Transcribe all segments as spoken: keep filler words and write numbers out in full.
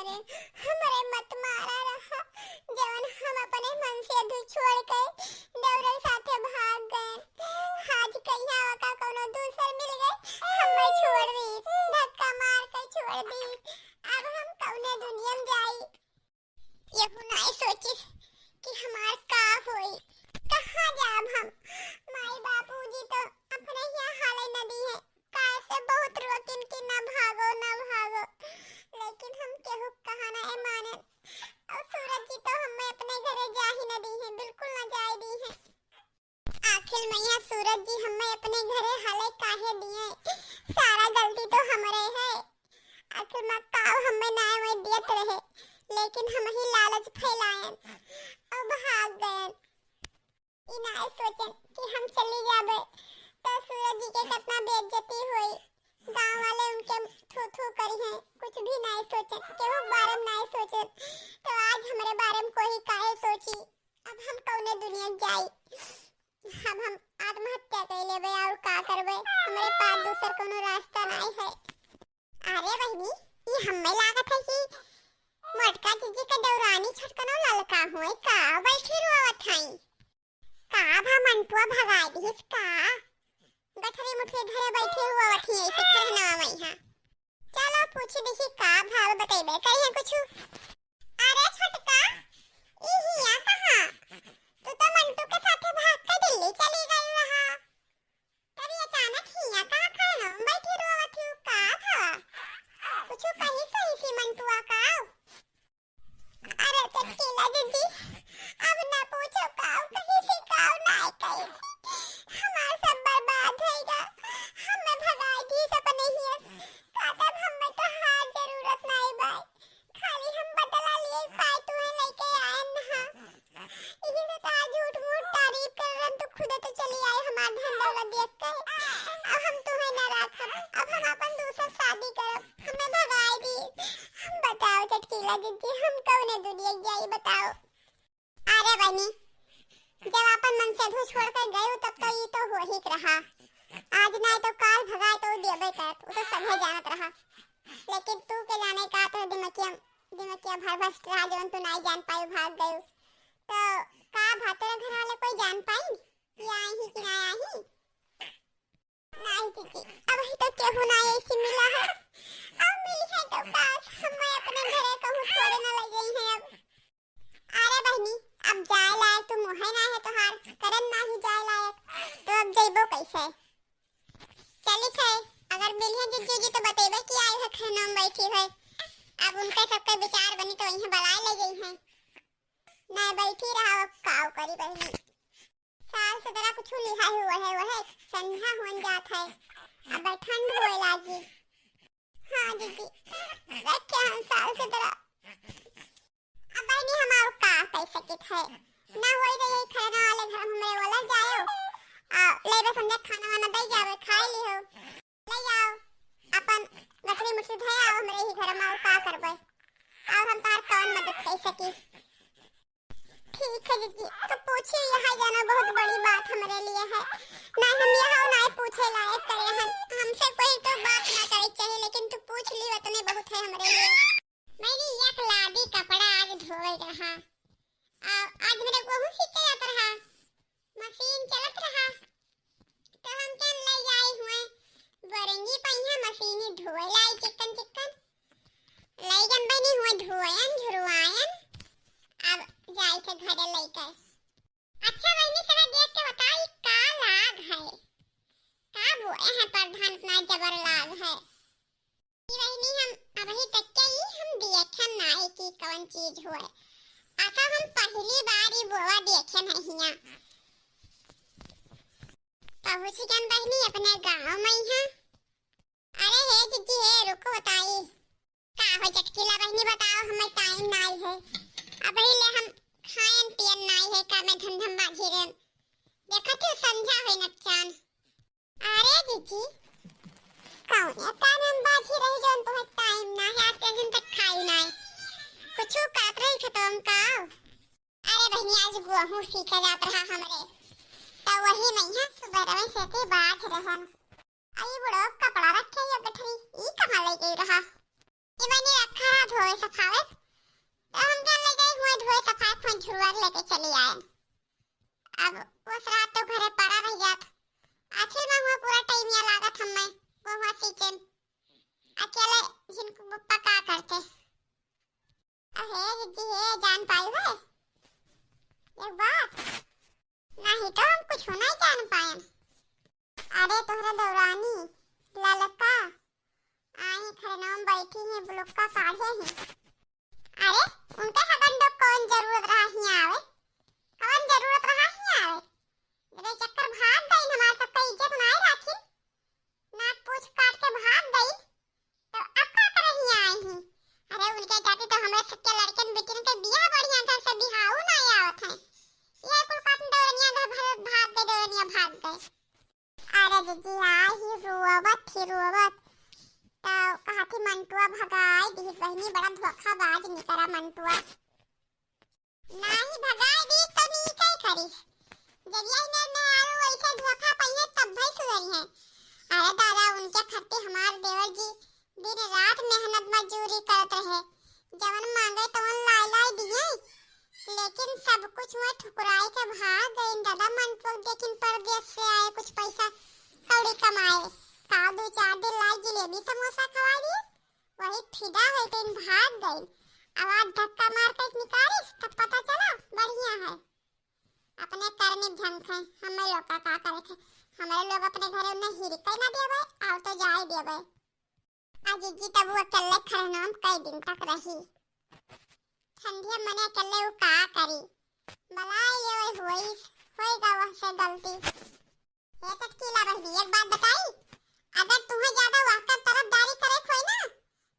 अरे, हमरे मत मारा रहा, जवन हम अपने मनसेधू छोड़ के देवरे साथे भाग गए। आज कहिया ओका कौनो दूसर मिल गए, हमें छोड़ दी, धक्का मार के छोड़ दी। अब हम कौने दुनिया में जाई? यहू नाय सोचिस कि हमार का होई, कहाँ जाब हम? माई बाबूजी तो अपने यहाँ हाले न दी है, काहे से बहुत रोकिन कि ना भागो, ना भागो, लेकिन हम केहू कहा ना ए मानन। और सूरज जी तो हमें अपने घरे जा ही न दी है, बिल्कुल न जाए दी है। आखिर मैया सूरज जी हमें अपने घरे हाले काहे दिए? सारा गलती तो हमरे है। आखिर माँ काव हमें नाय वही दियत रहे, लेकिन हम ही लालच फैलायन और भाग गयन। ई नाय सोचन कि हम चली जाबे तो सूरज जी के कितना बेइज्जती होई, गाँव वाले उनके थू थू करी हैं। कुछ भी नाय सोचन, केहू बारे में नाय सोचन, तो आज हमरे बारे में कोई काहे सोची? अब हम कौने दुनिया जाई? अब हम आत्महत्या कर लेबे और का करबे? हमरे पास दूसर कोनो रास्ता नाय है। अरे बहिनी, ई हमें लागत है कि मोटका जीजी के देवरानी छोटकनो ललका हुए का बैठी रोवत हई। का भा मंटुआ भगाई दिहिस का? गठरी मुठरी धरे बैठे हुआ वठी ऐसे खरना वही। चलो पूछ देखी का भाव बतैबे करिए कुछ। अरे छोटका, ई हिया कहाँ? तू तो मंटू के साथे भाग के दिल्ली चली गई रहा। तभी अचानक हिया कहाँ खरना में बैठी रोवत हूँ का था? कुछ कही सही सी मंटुआ का? अरे चटकीला दीदी, अब ना पूछो काऊ कहीं से काऊ नाय कहीं। हमार सब बर्बाद होइगा। हमें भगाई दी सपने हियस। का तब हमें तो हार जरूरत नाय बाय। खाली हम बदला लिए पाए तुम्हें लेके आए ना। इही से तो आज झूठ मूठ तारीफ कर रहे, तू खुदे तो चली आई हमार धन दौलत देख के। अब हम तुम्हें ना रखब, अब हम अपन दूसर शादी करब। हमें भगाई दी। हम बताओ चटकीला दीदी, हम कौने दुनिया जाई बताओ? अरे बनी, जब अपन मनसेधू छोड़ के गयू तब तो ई तो हो ही रहा। आज ना तो काल भगाए तो देबे करत, वो तो सभे जानत रहा। लेकिन तू के जाने का तो दिमकिया, दिमकिया भर भर रहा जवन तू नाई जान पाई भाग गयू। तो का भा तोरे घर वाले कोई जान पाई कि आई ही कि ना आई ही? नहीं दीदी, अबही तो केहू ना ऐसी मिला है। अब मिली है तो काश, हमें अपने घरे कहूँ छोड़े ना लग गई है अब। अरे बहनी, अब जाए लायक तो मुँहे ना है तोहार, करन ना ही जाए लायक, तो अब जइबो कैसे? चली थे, अगर मिली है जिज्जू जी तो बतेबे कि आई है खेनो में बैठी है। अब उनके सबके विचार बनी तो वहीं बलाए ले गई है। ना बैठी रहा, अब काव करी बहनी। साल से तरा कुछ लिहा हुआ है, वह संझा होन जात है। अब ठंड होए लागी। हाँ दीदी, रखे हम साल से तरा। अब बहनी हमार का कह सकित है, ना होई रही खैरा वाले घर में हमरे वाला जायो। आ, लेबे संझा खाना वाना दे जावे, खाए लिहो। ले आओ, अपन गठरी मुठरी धे आओ हमरे ही घर में, और का करबे? और हम तोहार कौन मदद कर सकी? ठीक है जीजी, तो पूछी, यहाँ जाना बहुत बड़ी बात हमरे लिए है। ना हम यहाँ ना पूछे लायक करे हम, हमसे कोई तो बात ना करे चाहिए, लेकिन तू पूछ ली, उतने बहुत है हमरे लिए। मैंने एक लादी कपड़ा आज धोए रहा, आ, आज मेरे गोहूँ सीखे जात रहा, मशीन चलत रहा, तो हम क्या ले जाए हुए, बोरेंगी पहिया मशीनी धोए लाई चिकन चिकन, ले जन बनी हुए धोयन झुरवायन, अब जाए थे घरे लेकर। अच्छा बहनी, सब देख के बताओ, ई का लाग है? का बोए हैं प्रधान, इतना जबर लाग है? ई बहनी, हम अबही तक के ई हम देखे नाई कि कौन चीज होए। असल हम पहली बार ई बोवा देखे नहीं हिया। पहुँच गन बहनी अपने गाँव में यहाँ। अरे हे जीजी हे, रुको बताई। का हो चटकीला बहनी बताओ, हमें टाइम नाई है। अबही ले हम खायन पियन नाई है, का में धंधम बाझी रेन। देखत ही संझा होई नचान। अरे जीजी, कौने काम में बाझी रही जौन तुम्हें टाइम ना है, आज के दिन तक खाई नाई। कुछ करत रही खेतवा में का? अरे बहनी, आज गोहूँ सीखे जात रहा हमरे, तो वही में यहाँ सुबह से के बाझ रहन। आई बुढ़ो कपड़ा रखे ये गठरी, ई कहाँ ले गई रहा? ई बनी रखा है धोए सफावे, तो हम जान ले जाए हुए धोए सफाए फोन झुरवा लेके चली आए। अब उस रात तो घरे पड़ा रह जात। आखिर में हुए पूरा टाइम या लागत हमें, वो हुआ सीचन। अकेले जिनको पप्पा का करते। अहे जिज्जी हे, जान पाई है एक बात? नहीं तो हम कुछ नहीं जान पाएन। अरे तोहरा देवरानी ललका आई खरनवा में बैठी है, बुलुक्का काढ़े है। अरे उनका हगन डो कौन जरूरत रहा हियाँ आवे? कौन जरूरत रहा हियाँ आवे? अरे चक्कर भाग गई, हमार सबका इज्जत नाय राखी, नाक पूछ काट के भाग गई। तो अब का करे हियाँ आई ही? अरे उनके जाते तो हमरे सबके लड़कन बेटिन के बियाह बढ़िया घर से बिहाऊ नाय आवत है। ये कुल काम दौरनिया घर भर भाग गए, दौरनिया भाग गए। अरे जिज्जी आई ही रोवत ही रोवत, तो कहा थी मंटुआ भगाई दिहिस बहिनी, बड़ा धोखाबाज निकरा मंटुआ। नाही भगाई दिहिस तो नी कई करिस। जब यही मेर मेहरारू वैसे धोखा पइहे तब भाई सुधरी है। अरे दादा उनके खातिर हमार देवर जी दिन रात मेहनत मजूरी करत रहे, जवन मांगे तवन लाई लाई दिए, लेकिन सब कुछ में ठुकराई के भाग गइन दादा। मंटुआ देखिन परदेस से आए कुछ पैसा कौड़ी कमाए, का दो चार दिन लाई जिलेबी समोसा खवाई दिए, वही फिदा होइके भाग गइन। अब आज धक्का मार के निकालिस तब पता चला बढ़िया है। अपने करनी झंख है, हमें लोग का का करे थे, हमारे लोग अपने घरे उन्हें हिरके ना देवे, आओ तो जाए देवे। आ जिज्जी तब वो अकेले खरनाम कई दिन तक रही। ठंडिया मने अकेले वो का करी, बलाई ये होई, होई गा वह से गलती। ए चटकीला बहनी, एक बात बताई, अगर तुम्हें ज्यादा वहकर तरफदारी करे कोई ना,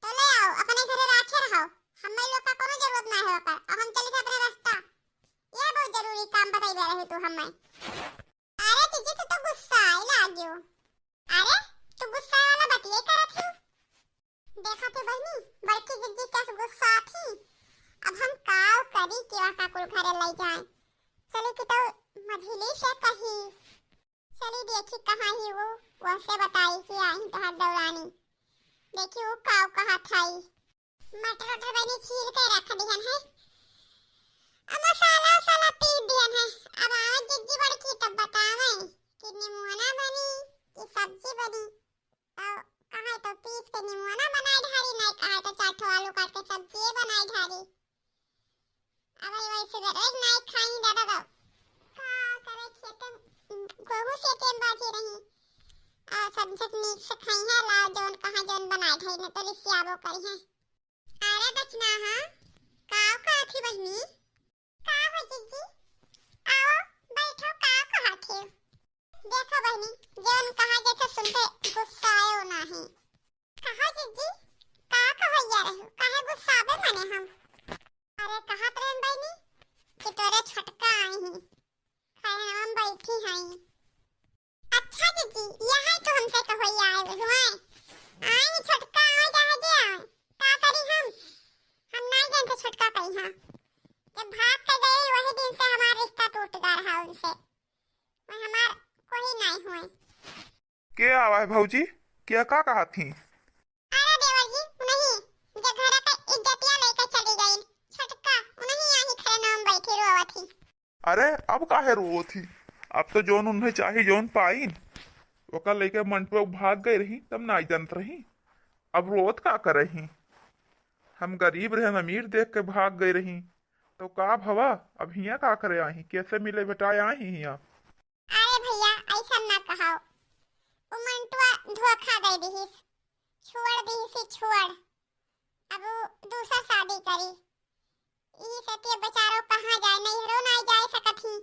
तो ले आओ, अपने घरे राखे रहो, हमें लोग का कोनो जरूरत ना है ओकर, अब हम चली थे अपने रास्ता। ये बहुत जरूरी काम बताई दे रही तू हमें। अरे जीजी, तू तो गुस्सा आई लाग्यो। अरे, तू गुस्सा वाला बतिये करत ही। देखा थे बहनी, बड़की जिज्जी कैसे गुस्सा थी। अब हम काव करी कि वहाँ का कुल घरे ले जाए। चली कि तो मझिली से कही। चली देखी कहाँ ही वो, वैसे बताई कि आई तोहार दौरानी। देखी वो काव कहा थाई। मटर उटर बनी छील के रख दिहन है। अब मसाला उसाला पीस दिहन है। अब आवे जिज्जी बड़की तब बतावे कि निमोना बनी कि सब्जी बनी। तो कहे तो पीस के निमोना बनाए ढारी, नहीं कहे तो चार ठो आलू काट के सब्जी बनाए ढारी। अब वैसे तो रोज नहीं खाई दादा तो। का करे खेते गोहूं से टेम बाजी रही। आ सब झक नीक से खाई है, लाओ जौन कहाँ जौन बनाए ढारी, न तो रिसियाबो करी है। अरे बचना हाँ, का कहा थी बहनी? का हो जिज्जी? आओ, बैठो, का कहा थे? देखो बहनी, जौन कहा जैसे सुनते गुस्सायो नाही। कहो जिज्जी, का कहो यार हो? काहे गुस्साबे मने हम? अरे कहत रहन बहनी कि तोरे छोटका आई ही, खाए हम बैठी हई। अच्छा जिज्जी, यहाँ तो हमसे कहो आए हुए। आई छोटका आवे चाहे जे आवे, का करी हम? हम नहीं जानते छोटका कहीं हाँ। जब भाग के गई वही दिन से हमारा रिश्ता टूट गया रहा उनसे। वह हमार कोई नहीं हुए। के आवा है भौजी? क्या का कहा थी? अरे देवर जी, नहीं, जे घर का इज्जतिया लेके चली गई छोटका, उन्हीं आई खरे नाम बैठी रोवत ही। अरे अब काहे रोवत ही? अब तो जौन उन्हें चाही जौन पाइन, ओकर लेके मंटुआ भाग गए रही तब ना जानत रही। अब रोवत का करे ही? हम गरीब रहन अमीर देख के भाग गए रही, तो का भवा अब हिया का करे आही? कैसे मिले भेटाए आही हिया? अरे भैया ऐसा ना कहो, उ मंटुआ धोखा दे दिहिस, छोड़ दिहिस, छोड़। अब उ दूसरा शादी करी। ई सतिया बेचारो कहाँ जाए, नैहरो नाई जाए सकत ही।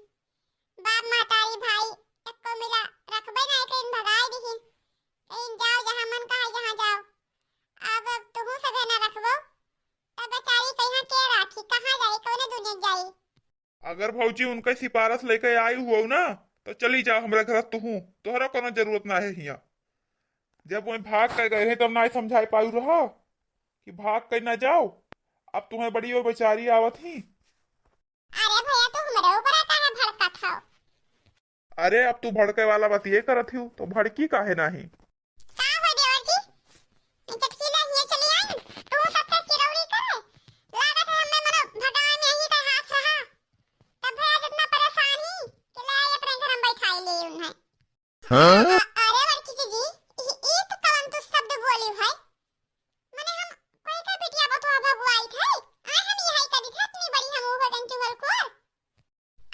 बाप महतारी भाई एक्को मिला रखबे नाई करिन, भगाए दिहिन। कहिन जाओ जहाँ मन कहा जहाँ जाओ। अब, अब तुहू सभे ना रखबो, तब बेचारी कहाँ के राखी, कहाँ जाई, कौने दुनिया जाई? अगर भौजी उनके सिफारिश लेके आई हुआ ना, तो चली जाओ हमरा घर तुहू, तोहरा कोनो जरूरत ना है हिया। जब वहीं भाग के गए रहे तब ना समझाए पाऊ रहो कि भाग के ना जाओ। अब तुम्हें बड़ी वो बेचारी आवत ही। अरे भैया, तू हमरे ऊपर काहे भड़कत हो? अरे अब तू भड़के वाला बतिये करत ही, तो भड़की काहे नाही? का हो देवर जी, चटकीला हिया चली आई, तू सबसे चिरौरी करे। हाँ? अ-, अरे बड़की जीजी, ई, ई तो कवन तू शब्द बोली है? मने हम कोई का बिटिया पतोह भगुआई थे? आय हम यही करी थे, इतनी बड़ी हम हो गन चुगलखोर।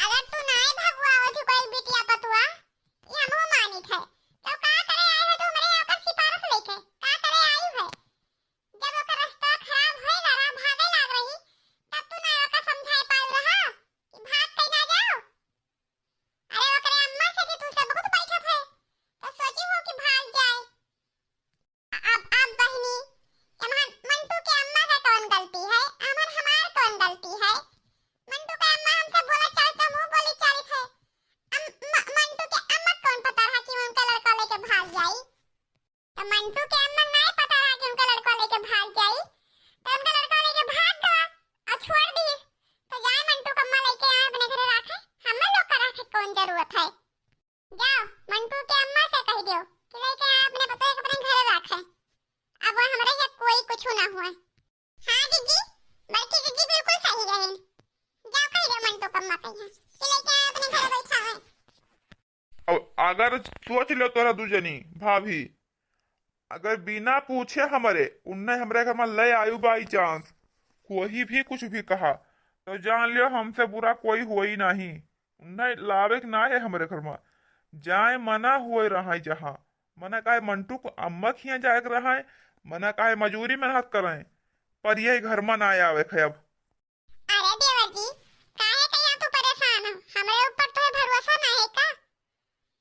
अगर तू नाय भगुआवत ही कोई बिटिया पतोह, ये हमहू मानी थे। तो का करे आई है तू हमरे यहाँ पर सिफारिश लेके? का करे आई है? जब ओकर रास्ता खराब होए लगा, भागे लाग रही, तब तू ना ओकर समझाए पाए रहा कि भाग के ना जाओ। अरे ओकरे अम्मा से भी तुझसे बहुत बैठत है, तो सोची हो कि भाग जाए। अब, अब बहिनी, एमहन मंटू के अम्मा का कौन गलती है? एमहन हमार कौन गलती है? मंटू के अम्मा हमसे बोला चाहे तो मुंह बोली चालित है। अम-, म-, मंटू के अम्मा कौन पता रहा कि उनका लड़का लेके भाग जाई? तो मंटू के अम्मा नहीं पता रहा कि उनका लड़का लेके भाग जाई, तो उनका लड़का लेके भाग गवा और छोड़ दी। तो जाए मंटू के अम्मा लेके आए अपने घरे रखे, हमें लोग का रखे कौन जरूरत है? जाओ मंटू के अम्मा से कह दियो कि लेके आए अपने पतोह के अपने घरे रखे, अब वो हमरे से कोई कुछ ना हुआ। हाँ जीजी, बड़की जीजी बिल्कुल सही रहे, जाओ कह दियो मंटू के अम्मा के यहाँ कि लेके आए अपने घरे बैठा है। अब अगर सोच लो तोरा दू जनी भाभी, अगर बिना पूछे हमरे उन्हें हमरे घर में ले आयु by chance, कोई भी कुछ भी कहा, तो जान लियो हमसे बुरा कोई होई नहीं। उन्हें लावे के ना है हमरे घर में, जाए मना हुए रहा जहाँ, मना काहे मंटू के अम्मा के यहाँ जाए के रहा, मना काहे मजूरी मेहनत करे, पर यही घर में ना आवे के अब। अरे देवर जी, काहे के यहाँ तू परेशान हो? हमरे ऊपर तोहे भरोसा ना है का?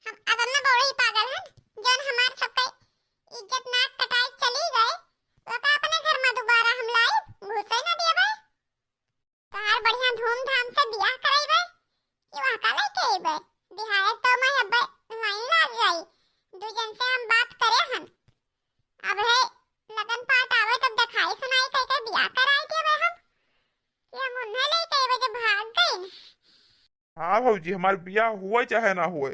हम अदन्ना बौड़ी पागल हन, जौन हमार सबके इज्जत नाक कटाई चली गए, ओका अपने घर में दोबारा हम लाई घुसे ना देबे। तोहार बढ़िया धूमधाम से बियाह करैबे कि वहाँ का लेके अइबे? बिहार तो मैं अब लाइन लाग जाई, दू जन से हम बात करे हन, अब है लगन पात आवे तब देखाई सुनाई करके बियाह कराई देबे हम। कि हम उन्हें लेके अइबे जब भाग गइन। हाँ भौजी, हमार बियाह हुए चाहे ना हुए,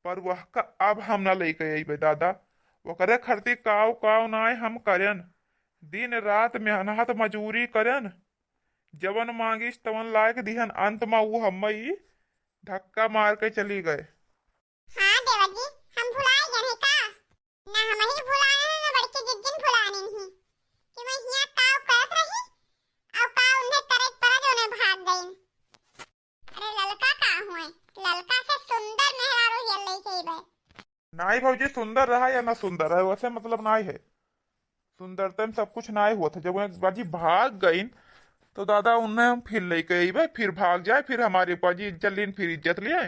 पर वह का अब हम ना लेके अइबे दादा। ओकरे खातिर काव काव नाय हम करेन, दिन रात मेहनत मजूरी करेन, जवन मांगिस तवन लायक दिहन। अंत में वो हम्मे ई धक्का मार के चली गए। हाँ देवर जी, हम भुलाए गए हैं का? ना हम ही भुलाए हैं, ना बड़की जिज्जिन भुलानी ही कि मैं हिया काव करत रही और काव उन्हें करे के पड़ा जो उन्हें भाग गई। अरे ललका का हुए, ललका से सुंदर मेहरारू ये लेके अइबे। नाई भौजी, सुंदर रहा या ना सुंदर रहा, वैसे मतलब नाई है, सुंदरता में सब कुछ नाई हुआ था। जब वो एक बाजी भाग गई तो दादा उन्हें हम फिर लेके अइबे, फिर भाग जाए, फिर हमारे बाजी इज्जत लीन, फिर इज्जत लिए,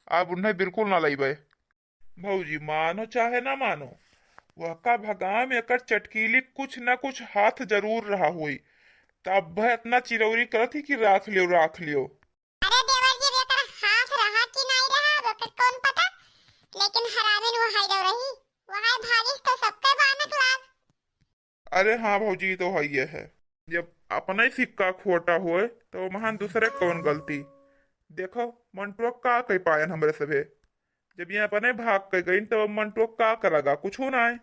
अब उन्हें बिल्कुल ना लेबे। भौजी मानो चाहे ना मानो, वहका भगाम एकर चटकीली कुछ ना कुछ हाथ जरूर रहा होई, तब वह इतना चिरौरी करत ही कि राख लियो, राख लियो। अरे देवर जी, एकर हाथ रहा कि नहीं रहा, अब एकर कौन पता, लेकिन हरामिन वहाई रह रही, वहाई भागिस तो सबके बानक लाग। अरे हाँ भौजी, ई तो हइये है। जब अपने सिक्का खोटा होए, तो महान दूसरे कौन गलती? देखो, मंटुआ का कह पायन हमरे सभे। जब ये अपने भाग के गइन, तो मंटुआ का करेगा? कुछू नाय।